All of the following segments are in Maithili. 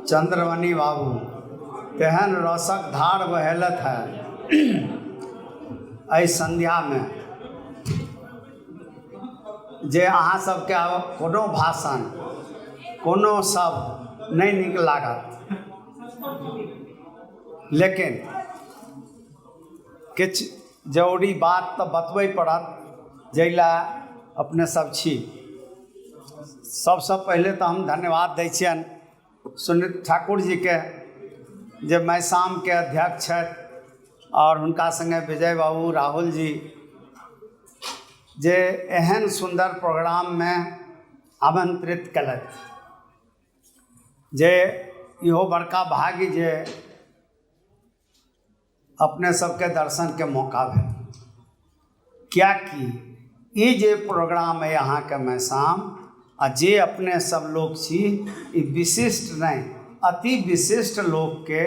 चंद्रमणि बाबू तेहन रसक धार बहेलथि है एहि संध्यामे जे अहाँ सबके आब कोनो भाषण कोनो शब्द नहि नीक लागत, लेकिन किछु जरूरी बात तऽ बतबै पड़त जाहि लए अपने सब छी। सबसँ पहिले तऽ हम धन्यवाद दै छियनि सुनीत ठाकुर जीके जे मैसामके अध्यक्ष छथि आओर हुनका सङ्गे विजय बाबू, राहुल जी, जे एहन सुन्दर प्रोग्राममे आमन्त्रित कयलथि, जे इहो बड़का भाग्य जे अपने सबके दर्शनके मौका भेल, किएकि ई जे प्रोग्राम अइ अहाँके मैसाम आ जे अपने सब लोक छी, ई विशिष्ट नहि, अति विशिष्ट लोकके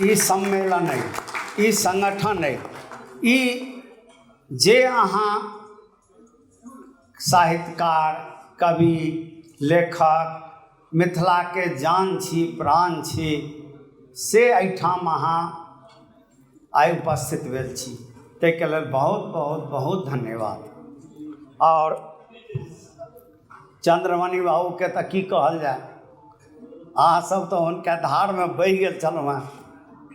ई सम्मेलन अइ, ई संगठन अइ। ई जे अहाँ साहित्यकार, कवि, लेखक, मिथिलाके जान छी, प्राण छी, से एहिठाम अहाँ आइ उपस्थित भेल छी, ताहिके लेल बहुत बहुत बहुत धन्यवाद। आओर चन्द्रमणि बाबूके तऽ की कहल जाय, अहाँसभ तऽ हुनका धारमे बहि गेल छलहुँ हेँ।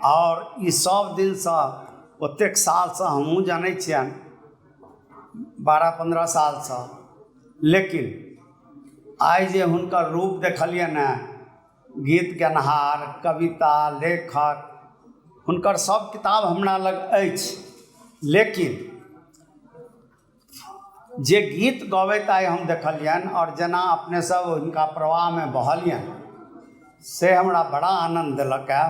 आओर ई सभ दिनसँ ओतेक सालसँ हमहूँ जनै छियनि, 12-15 सालसँ, लेकिन आइ जे हुनकर रूप देखलियनि हेँ, गीत गेनहार, कविता लेखक, हुनकर सब किताब हमरा लग अछि, लेकिन जे गीत गबैत आइ हम देखलियनि आओर जेना अपने सब हुनका प्रवाहमे बहलियनि, से हमरा बड़ा आनन्द देलक हँ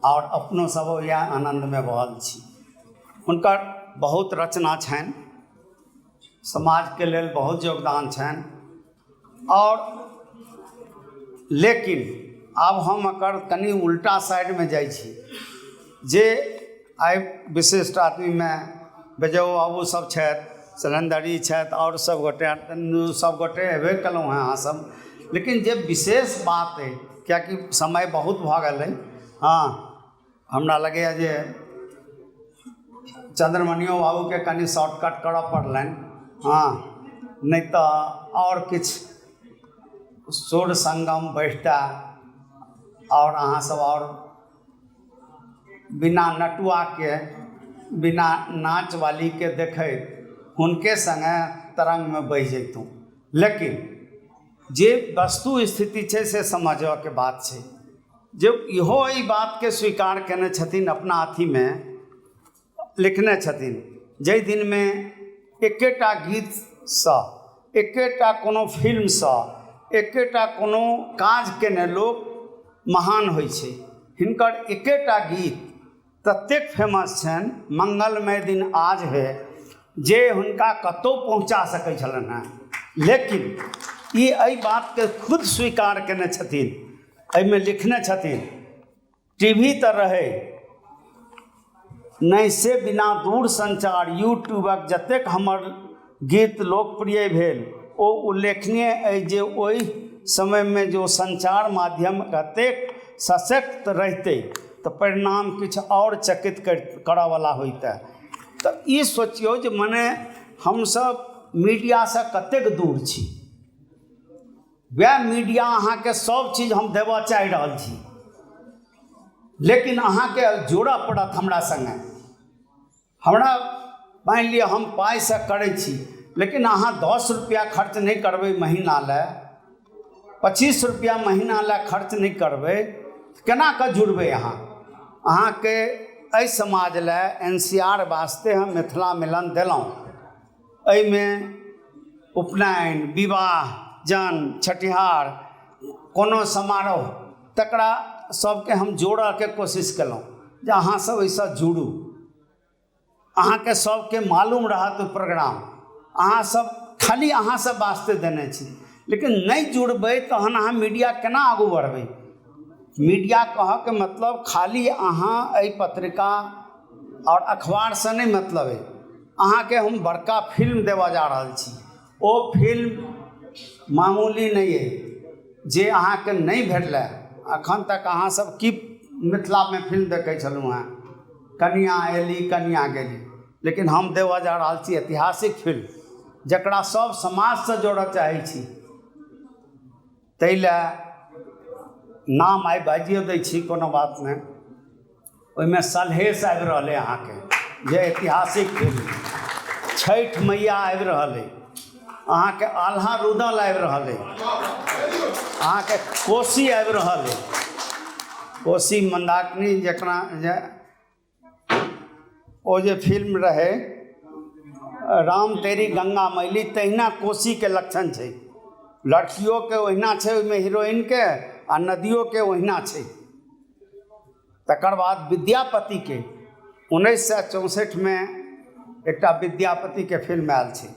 आओर अपनो सब इएह आनन्दमे बहल छी। हुनकर बहुत रचना छनि, समाजके लेल बहुत योगदान छनि, आओर लेकिन आब हम एकर कनि उल्टा साइडमे जाइ छी, जे आइ विशिष्ट आदमीमे विजयो बाबू सब छथि, शैलेन्दरी छथि, आओर सब गोटे सब गोटे अयबे कयलहुँ हेँ अहाँसब, लेकिन जे विशेष बात अइ, किएकि समय बहुत भऽ गेल अइ, हँ हमरा लगैए जे चन्द्रमणियो बाबूके कनि शॉर्टकट करऽ पड़लनि, हँ नहि तऽ आओर किछु सुर सङ्गम बढ़ितै आओर अहाँ सब आओर बिना नटुआके, बिना नाचवालीके देखैत हुनके सङ्गे तरङ्गमे बहि जैतहुँ, लेकिन जे वस्तु स्थिति छै से समझऽके बात छै। जे इहो एहि बातके स्वीकार कयने छथिन, अपना अथीमे लिखने छथिन, जाहि दिनमे एकेटा गीतसँ, एकेटा कोनो फिल्मसँ, एकेटा कोनो काज कयने लोक महान होइ छै, हिनकर एकेटा गीत ततेक फेमस छनि, मंगलमय दिन आज है, जे हुनका कतहु पहुँचा सकै छलनि हेँ, लेकिन ई एहि बातके खुद स्वीकार कयने छथिन, एहिमे लिखने छथिन, टी वी तऽ रहै नहि, से बिना दूर संचार यूट्यूबक जतेक हमर गीत लोकप्रिय भेल ओ उल्लेखनीय अछि जे ओहि समयमे जो संचार माध्यम कतेक सशक्त रहितै तऽ परिणाम किछु आओर चकित करऽवला होइतै। तऽ ई सोचियौ जे मने हमसभ मीडियासँ कतेक दूर छी। वएह मीडिया अहाँके सब चीज हम देबऽ चाहि रहल छी, लेकिन अहाँके जोड़ऽ पड़त हमरा सङ्गे। हमरा मानि लिअ हम पाइसँ करै छी, लेकिन अहाँ 10 रुपैआ खर्च नहि करबै महीना लए, 25 रुपैआ महीना लए खर्च नहि करबै, केना कऽ जुड़बै अहाँ? अहाँके एहि समाज लए NCR वास्ते हम मिथिला मिलन देलहुँ। एहिमे उपनयन, विवाह, जन्म, छठिहार, कोनो समारोह, तकरा सबके हम जोड़ऽके कोशिश केलहुँ जे अहाँ सब एहिसँ जुड़ू, अहाँके सबके मालूम रहत ओ प्रोग्राम। अहाँ सब खाली अहाँ सब वास्ते देने छी, लेकिन नहि जुड़बै तहन अहाँ मीडिया केना आगू बढ़बै? मीडिया कहऽके मतलब खाली अहाँ एहि पत्रिका आओर अखबारसँ नहि मतलब अइ, अहाँके हम बड़का फिल्म देबऽ जा रहल छी, ओ फिल्म मामूली नहि अइ। जे अहाँके नहि भेटलै एखन तक अहाँसभ की मिथिलामे फिल्म देखै छलहुँ हेँ, कनिआँ अयली कनिआँ गेली, लेकिन हम देबऽ जा रहल छी ऐतिहासिक फिल्म जकरा सभ समाजसँ जोड़ऽ चाहै छी। ताहि लए नाम आइ बाजियो दै छी, कोनो बात नहि। ओहिमे सलहेस आबि रहल अइ अहाँके, जे ऐतिहासिक फिल्म, छठि मैया आबि रहल अइ अहाँके, आल्हा रुदल आबि रहल अइ अहाँके, कोशी आबि रहल अइ, कोशी मन्दाकिनी, जकरा जे ओ जे फिल्म रहै राम तेरी गंगा मैली, तहिना कोशीके लक्षण छै। लड़कियोके ओहिना छै ओहिमे हीरोइनके, आ नदियोके ओहिना छै। तकर बाद विद्यापतिके 1964मे एकटा विद्यापतिके फिल्म आयल छै,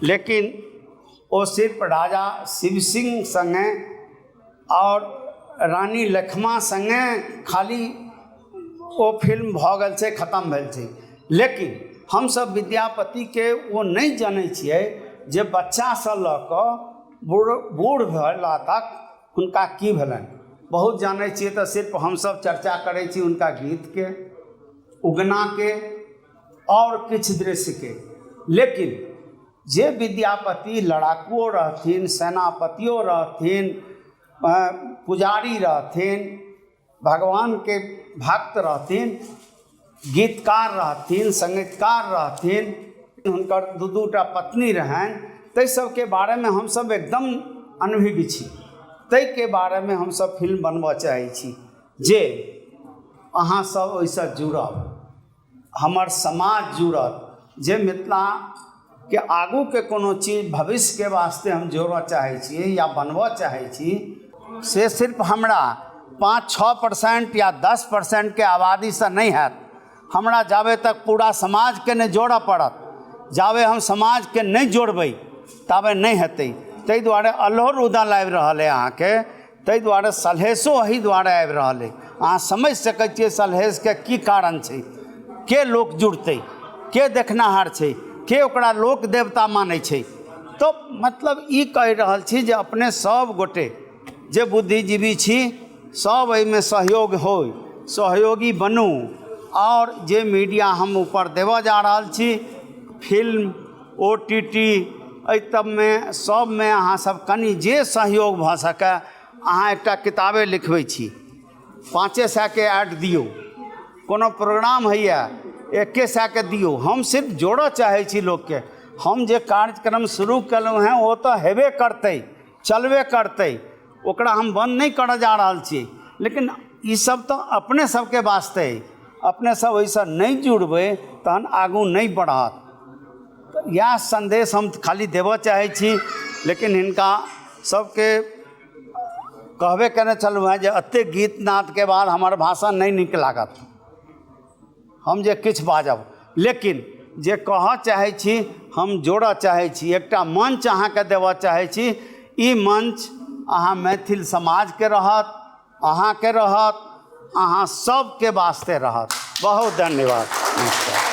लेकिन ओ सिर्फ राजा शिव सिंह सङ्गे आओर रानी लखिमा सङ्गे खाली ओ फिल्म भऽ गेल छै, खतम भेल छै। लेकिन हमसभ विद्यापतिके ओ नहि जनै छियै जे बच्चासँ लऽ कऽ बूढ़ बूढ़ भेला तक हुनका की भेलनि। बहुत जानै छियै तऽ सिर्फ हमसभ चर्चा करै छी हुनका गीतके, उगनाके आओर किछु दृश्यके। लेकिन जे विद्यापति लड़ाकुओ रहथिन, सेनापतियो रहथिन, पुजारी रहथिन, भगवानके भक्त रहथिन, गीतकार रहथिन, सङ्गीतकार रहथिन, हुनकर दू दू टा पत्नी रहनि, ताहि सबके बारेमे हमसब एकदम अनभिज्ञ छी। ताहिके बारेमे हमसब फिल्म बनबऽ चाहै छी जे अहाँसब ओहिसँ जुड़ब, हमर समाज जुड़त, जे मिथिलाके आगूके कोनो चीज भविष्यके वास्ते हम जोड़ऽ चाहै छियै या बनबऽ चाहै छी, से सिर्फ हमरा 5-6% या 10%के आबादीसँ नहि हैत। हमरा जाबे तक पूरा समाजके नहि जोड़ऽ पड़त, जाबे हम समाजके नहि जोड़बै ताबे नहि हेतै। ताहि दुआरे अल्हो रुदल आबि रहल अइ अहाँके, ताहि दुआरे सलहेसो एहि दुआरे आबि रहल अइ। अहाँ समझि सकै छियै सलहेसके की कारण छै, के लोक जुड़तै, के देखनिहार छै, के ओकरा लोक देवता मानै छै। तऽ मतलब ई कहि रहल छी जे अपने सब गोटे जे बुद्धिजीवी छी सब एहिमे सहयोग होइ, सहयोगी बनू। आओर जे मीडिया हम ऊपर देबऽ जा रहल छी, फिल्म, OTT, एहि तबमे सबमे अहाँ सब कनि जे सहयोग भऽ सकै। अहाँ एकटा किताबे लिखबै छी, 500के ऐड दियौ, कोनो प्रोग्राम होइए 100के दियौ। हम सिर्फ जोड़ऽ चाहै छी लोकके। हम जे कार्यक्रम शुरू केलहुँ हेँ ओ तऽ हेबे करतै, चलबे करतै, ओकरा हम बन्द नहि करऽ जा रहल छी। लेकिन ईसब तऽ अपने सबके वास्ते अइ, अपने सब ओहिसँ नहि जुड़बै तहन आगू नहि बढ़त। इएह सन्देश हम खाली देबऽ चाहै छी। लेकिन हिनका सबके कहबे केने छलहुँ हेँ जे एतेक गीत नादके बाद हमर भाषण नहि नीक लागत, हम जे किछु बाजब, लेकिन जे कहऽ चाहै छी हम जोड़ऽ चाहै छी, एकटा मञ्च अहाँके देबऽ चाहै छी। ई मञ्च अहाँ मैथिल समाजके रहत, अहाँके रहत, अहाँ सबके वास्ते रहत। बहुत धन्यवाद, नमस्कार।